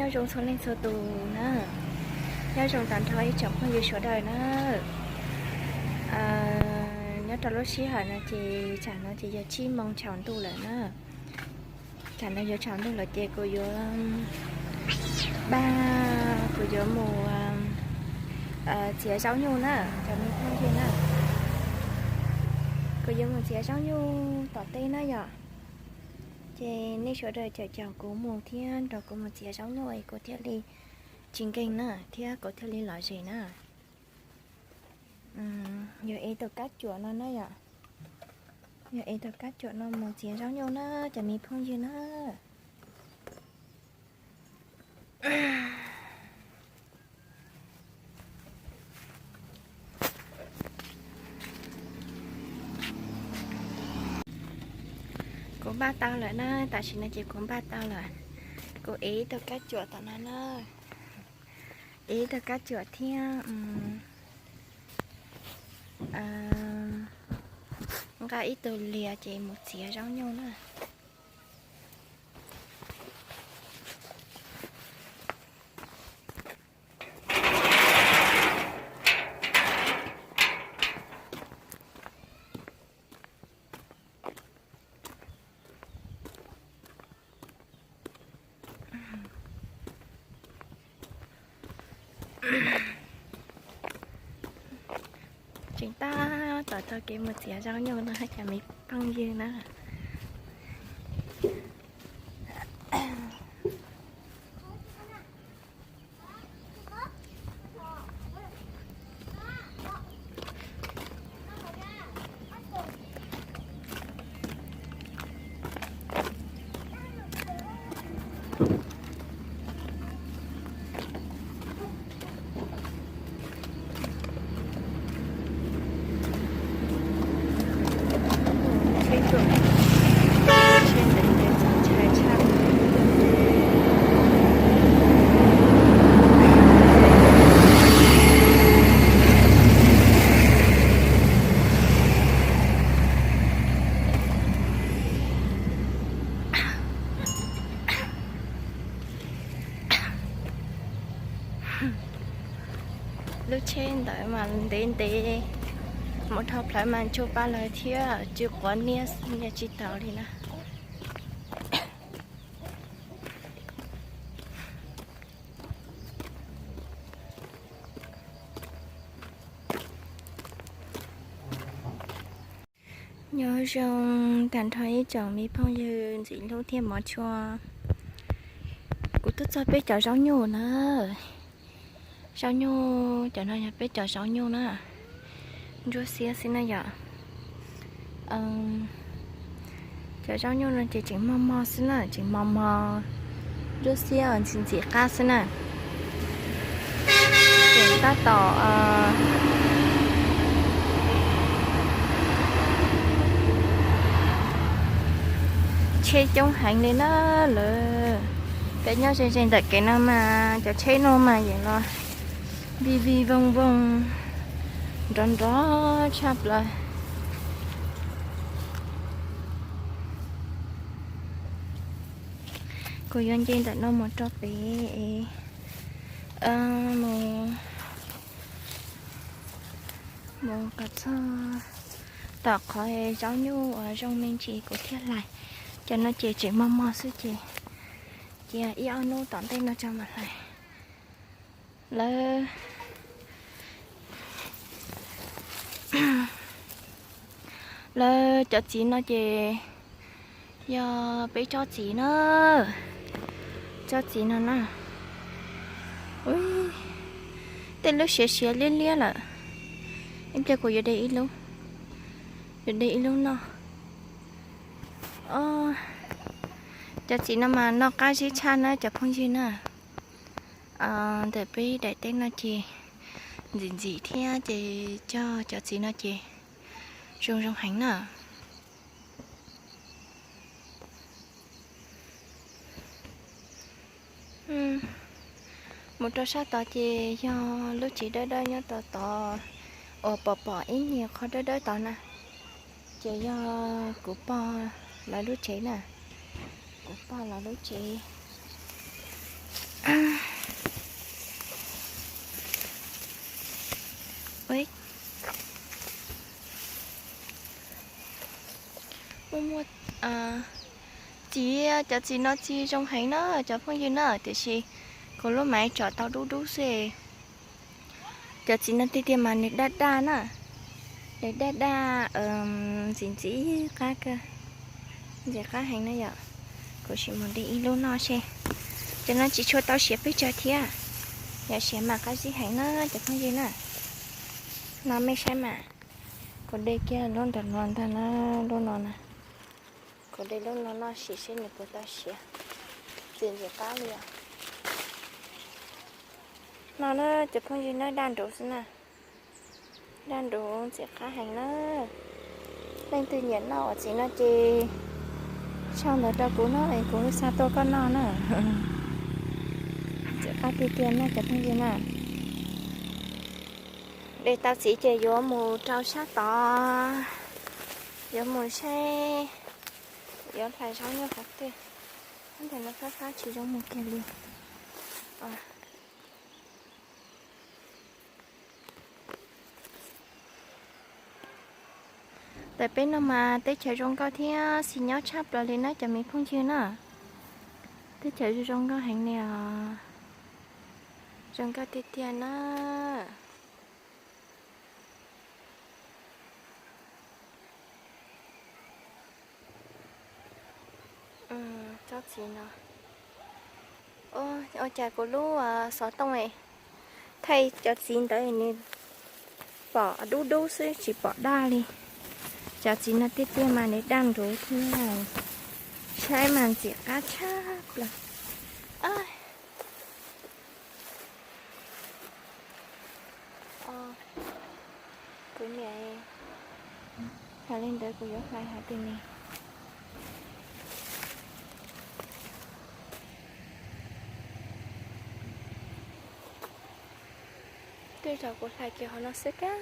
Zoo txhua leej txhua tus na, nyob zoo tag nrho ib tsoom phooj ywg sawv daws na. Nyob rau lub sij hawm no ces tsam no ces yog tsib moo tsaus ntuj lawm na. Tsam no yuav tsaus ntuj lawm ces kuv yuav, npaj kuv yuav mus txiav zaub nyuj na, cov me phooj ywg na. Kuv yuav mus txiav zaub nyuj tom teb na yom. Ces nej sawv daws caum caum kuv mus thiab nrog kuv mus txiav zaub nyuj es kuv thiaj li tsis nkeeg na, thiab kuv thiaj li lom zem na. Yuav ev tus kab cuam no na yom. Yuav ev tus kab cuam no mus txiav zaub nyuj na, cov me phooj ywg na. Kuv npaj tau lawm na, tam sim no ces kuv npaj tau lawm. Kuv ev ib tug kab cuam tom no na, ev ib tug kab cuam thiab nqa ib tug lias ces mus txiav zaub nyuj na. Tseem tab tom taug kev mus txiav zaub nyuj no cov me phooj ywg na. Lub tsheb ntawd mas ntev ntev, mus dhau plawv mas ntshua pa lawm thiab, tsw quav niab niab tsis taus li na. Nyob zoo tag nrho ib tsoom me phooj ywg ntxim hlub thiab mov tshua. Kuv tuaj txog peb cov zaub nyuj na. Zaub nyuj cov no yog peb cov zaub nyuj na. Ntsuab xiab xwb na yom. Cov zaub nyuj no ces tseem mos mos xwb na, tseem mos mos, ntsuab xiab ntxim ntxim qab xwb na. Tseem tab tom tsheb coob heev li na lawm. Peb nyob ze ze ntawm kev no mas cov tsheb no mas yeej los vij vij voog voog nrov nrov tshaj plaws. Kuv yuav nce ntawm no mus rau pem, mus, mus kom txog tom qhov zaub nyuj uas zoo me ntsis kuv thiaj hlais. Cov no ces tseem mos mos xwb ces cia ib ob hnub tom ntej no tso mam hlais. Lawv, lawv cov txiv no ces yog peb tsob txiv na, tsob txiv no na. Ui, tej lub siav siav liab liab lawm. Ib pliag kuv yuav de ib lub, yuav de ib lub noj. Cov txiv no mas noj qab zib tshaj na cov phooj ywg na. Ntawm peb daim teb no ces ntxim ntxim thiab ces cog cov txiv no ces zoo zoo heev na. Mus rau sab tod ces yog lub tsev dawb dawb nyob tod tod uas pom pom ib nyuag qhov dawb dawb tod na, ces yog kuv pog lawv lub tsev na, kuv pog lawv lub tsev. Cov txiv no txi zoo heev na cov phooj ywg na, tiam sis kuv lub maiv tsom tau dub dub xwb. Cov txiv no tiag tiag mas nws daj daj na, nws daj daj ntxim ntxim qab kawg, ntxim qab heev na yom. Kuv sim mus de ib lub noj seb. Cov no tsis tshua tau siav pes tsawg thiab, yog siav mas qab zib heev na cov phooj ywg na. No mej saib mas, kuv de kiag lub ntawm no ntag na, lub no na. Kuv de lub no noj sim seb nws puas tau siav, ntxim ntxim qab li os. No na cov phooj ywg na, daj nruv xwb na, daj nruv ntxim qab heev na. Leej twg nyiam noj uas txiv no ces sau ntawv rau kuv no es kuv xa tuaj koj noj na. Ntxim qab tiag tiag na cov phooj ywg na. De tau txiv ces yuav mus rau sab tod, yuav mus saib, yuav hlais zaub nyuj qhov twg. Ntawm no fab fab tsis zoo mus kiag li. Ntawm peb no mas teb chaws zoo nkauj thiab xis nyob tshaj plaws li na cov me phooj ywg na. Teb chaws zoo nkauj heev li os, zoo nkauj tiag tiag na. Tsob txiv no, ua cas kuv lub xov tooj thaij cov txiv ntawd nws pom dub dub xwb tsis pom daj li. Cov txiv no tiag tiag mas nws daj nruv thiab, saib mas ntxim qab tshaj plaws. Kuv niam hais li ntawd kuv yuav hlais hais tias ne. Twb yog kuv hlais kiag hauv no xwb kab,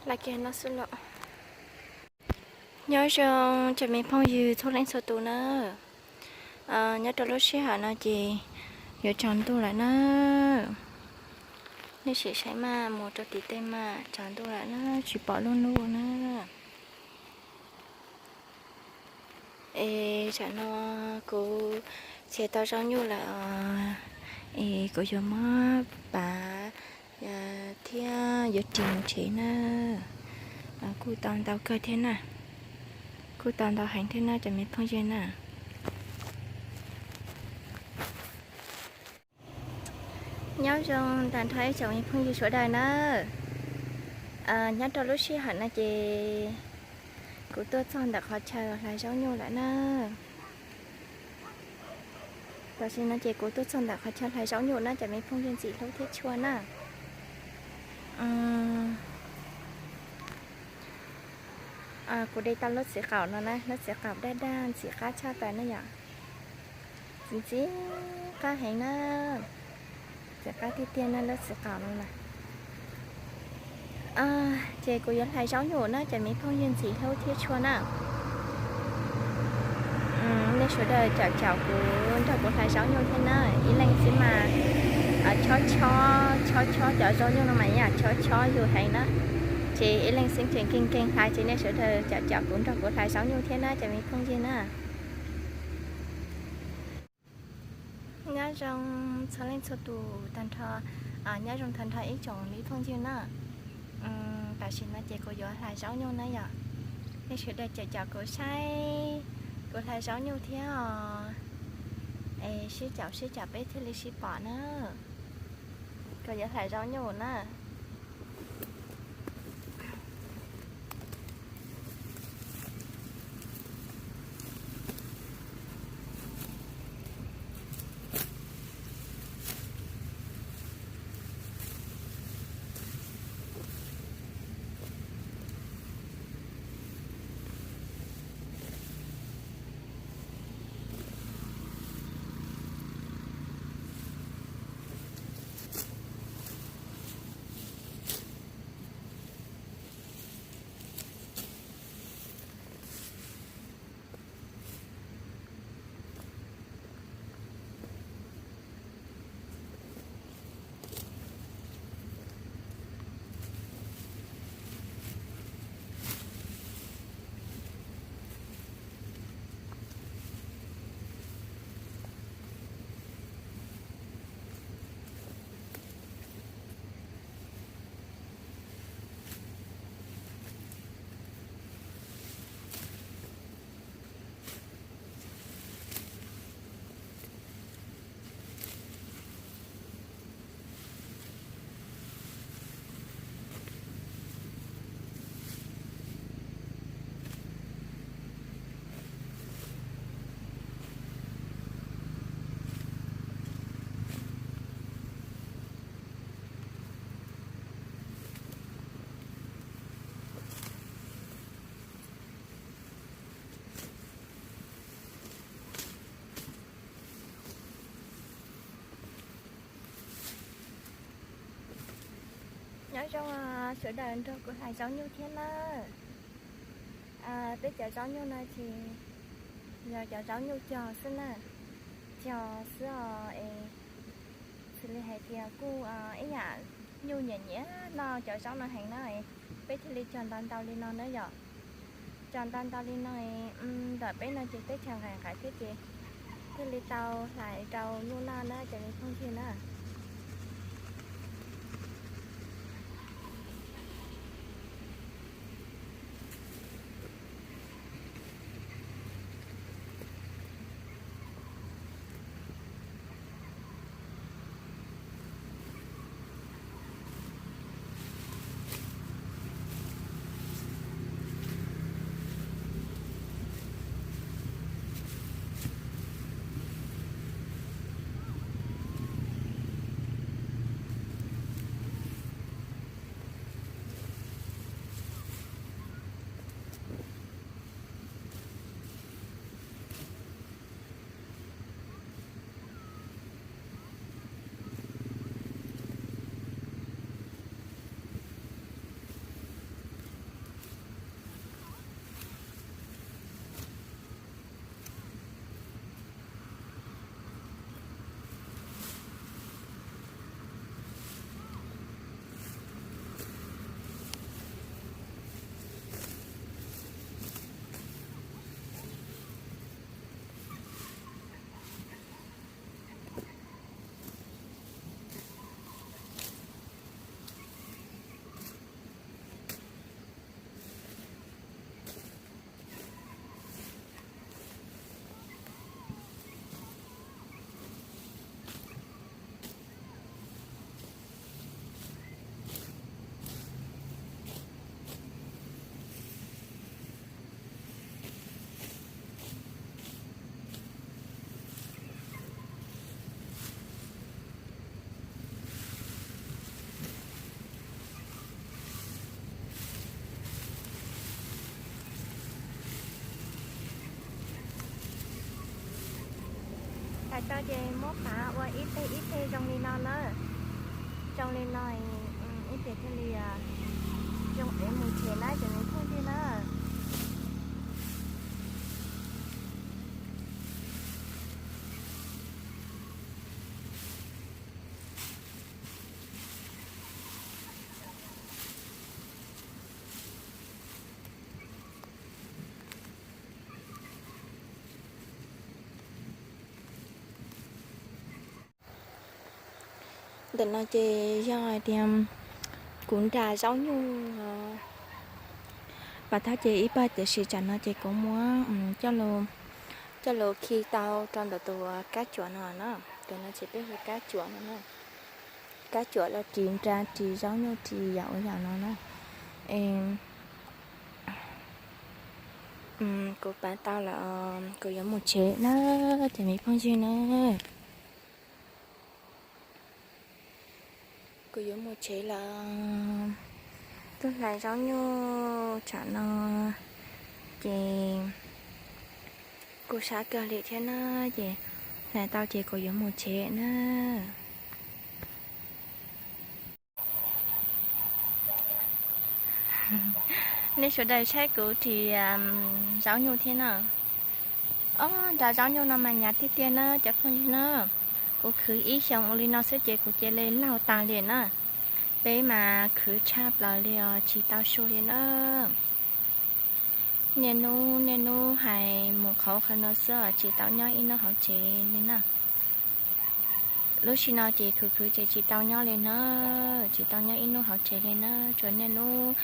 hlais kiag no xwb los. Nyob zoo cov me phooj ywg txhua leej txhua tus na. Nyob rau lub sij hawm no ces yuav tsaus ntuj lawm na. Nej sim saib mas mus rau tim tej mas tsaus ntuj lawm na, tsis pom lub hnub na. Es tsam no kuv txiav tau zaub nyuj lawm os, es kuv yuav muab pav thiab yuav ris mus tsev na. Kuj tau ntau kawg thiab na, kuj tau ntau heev thiab na cov me phooj ywg na. Nyob zoo tag nrho ib tsoom me phooj ywg sawv daws na. Nyob rau lub sij hawm no ces kuv tuaj txog ntawm qhov chaw hlais zaub nyuj lawm na. Tam sim no ces kuv tuaj txog ntawm qhov chaw hlais zaub nyuj na cov me phooj ywg ntxim hlub thiab tshua na. Kuv de tau lub txiv qaum no na, lub txiv qaum daj daj ntxim qab tshaj plaws na yom. Ntxim ntxim qab heev na, ntxim qab tiag tiag na lub txiv qaum no na. Ces kuv yuav hlais zaub nyuj na cov me phooj ywg ntxim hlub thiab tshua na. Nej sawv daws caum caum kuv nrog kuv hlais zaub nyuj thiab na, ib leeg xwb mas chob chob chob chob cov zaub nyuj no mas yam chob chob yus heev na. Ces ib leeg xwb tseem nkees nkees hlais ces nej sawv daws caum caum kuv nrog kuv hlais zaub nyuj thiab na cov me phooj ywg na. Nyob zoo txhua leej txhua tus tag nrho, nyob zoo tag nrho ib tsoom me phooj ywg na. Tam sim no ces kuv yuav hlais zaub nyuj na yom. Nej sawv daws caum caum kuv saib kuv hlais zaub nyuj thiab os. Es sib caum sib caum peb thiaj li sib pom na. Kuv yuav hlais zaub nyuj na. Zoo sawv daws nrog kuv hlais zaub nyuj thiab na. Peb cov zaub nyuj no ces yog cov zaub nyuj cog xwb na, cog xwb os es xws li hais tias kuj ib yam nyuj nyiam nyiam noj cov zaub no heev na, peb thiaj li cog ntau ntau li no na yom. Cog ntau ntau li no, ntawm peb no ces teb chaws nqaim nqaim thiab ces thiaj li tau hlais rau nyuj noj na cov me phooj ywg na. Hlais tau ces muab phav ua ib teg ib teg zoo li no na. Zoo li no, ib pliag thiaj li zoo es mus tsev na cov me phooj ywg na. Ntawm no ces yog hais tias kuv nra zaub nyuj pas thab ces ib pawg, tiam sis tsam no ces kuv muab coj los khi tau rau ntawm tus kab tsuam no na. Tus no ces peb hu kab tsuam no na. Kab tsuam los ris nra ris zaub nyuj ris yam ua yam no na. Kuv pas tau lawm, kuv yuav mus tsev na cov me phooj ywg na. Kuv yuav mus tsev lawm. Tuaj hlais zaub nyuj tsam no ces kuv sab kawg li thiab na, ces hlais tau ces kuv yuav mus tsev na. Nej sawv daws saib kuv ris zaub nyuj thiab na. Ob nra zaub nyuj no mas hnyav tiag tiag na cov phooj ywg na. Kuv khwv ib xyoos ua li no xwb ces kuv cia li laug tas li na. Peb mas khwv tshaj plaws li os, tsis tau su li na. Niaj hnub niaj hnub hais mus qhov qhov no xwb os, tsis tau nyob ib hnub hauv tsev li na. Lub sij no ces khwv khwv ces tsis tau nyob li na, tsis tau nyob ib hnub hauv tsev li na, tsuas niaj hnub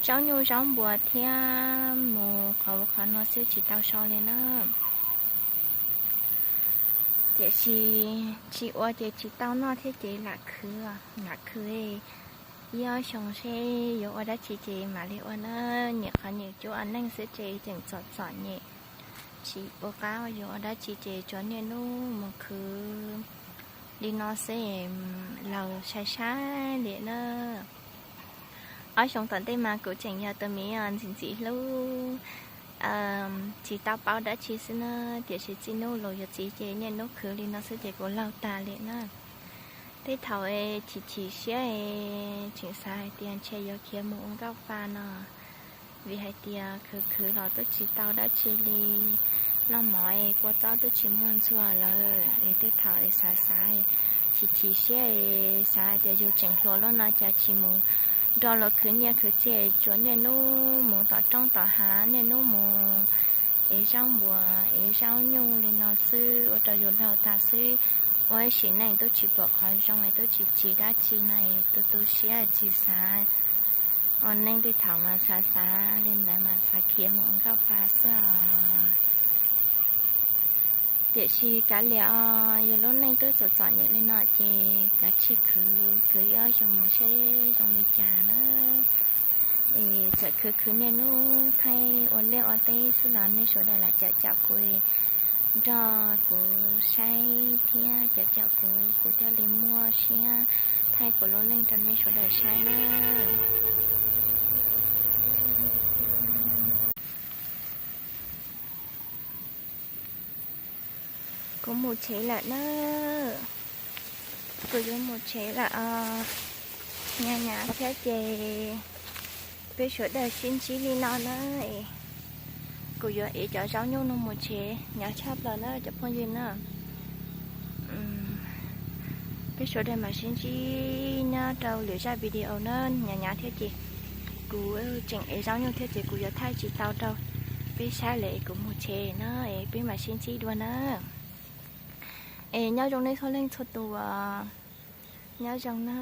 zaub nyuj zaub npua thiab mus qhov qhov no xwb tsis tau so li na. Tiam sis tsis ua ces tsis tau noj thiab ces lam khwv, lam khwv ib ob xyoos seb yuav ua dab tsi ces mam li ua na. Nyuam qhuav nyuam cuab ua neej xwb ces tseem txom txom nyem, tsis ua qab yuav ua dab tsi ces tsuas niaj hnub mus khwv li no xwb, laug sai sai li na. Ob xyoos tom ntej mas kuv tseem yog tus me ntxim ntxim hlub, tsis tau paub dab tsi xwb na, tiam sis txij hnub los yuav txiv ces niaj hnub khwv li no xwb ces kuv laug tag li na. Tej thaum es chim chim siab es tseem xav hais tias ntshe yuav khiav mus ua nkauj fa no, vim hais tias khwv khwv los twb tsis tau dab tsi li, noj mov es kua txob twb tsis muaj ntxuag lawm es tej thaum es xav xav, chim chim siab es xav hais tias yus tseem hluas loj no cas tsis mus nrog luag khwv nyiaj khwv txiaj, tsuas niaj hnub mus tom roob tom hav, niaj hnub mus ev zaub npuas ev zaub nyuj li no xwb ua rau yus laug tas xwb. Ua ib sim neej twb tsis pom qhov zoo es twb tsis tsim dab tsi no es tu tu siab tsis xav. Ua neej tej thaum mas xav xav li ntawd mas xav khiav mus ua nkauj fa xwb os. Tiam sis kav liam os, yus lub neej twb txom txom nyem li no ces kav tsij khwv, khwv ib ob xyoos mus seb zoo li cas na. Es txawm khwv khwv niaj hnub thaij ua liaj ua teb xwb los nej sawv daws lam caum caum kuv, nrog kuv saib thiab caum caum kuv, kuv thiaj li muaj siab thaij kuv lub neej rau nej sawv daws saib na. Kuv mus tsev lawm na. Kuv yuav mus tsev lawm os. Hnyav hnyav thiab ces peb sawv daws sib ntsib li no na. Kuv yuav ev cov zaub nyuj no mus tsev, hnyav tshaj plaws na cov phooj ywg na. Peb sawv daws mam sib ntsib nyob rau lwm zaj video na. Hnyav hnyav thiab ces kuv tseem ev zaub nyuj thiab ces kuv yuav thaij tsis tau rau peb saib lawm es kuv mus tsev na, es peb mam sib ntsib dua na. Es nyob zoo nej txhua leej txhua tus, nyob zoo na.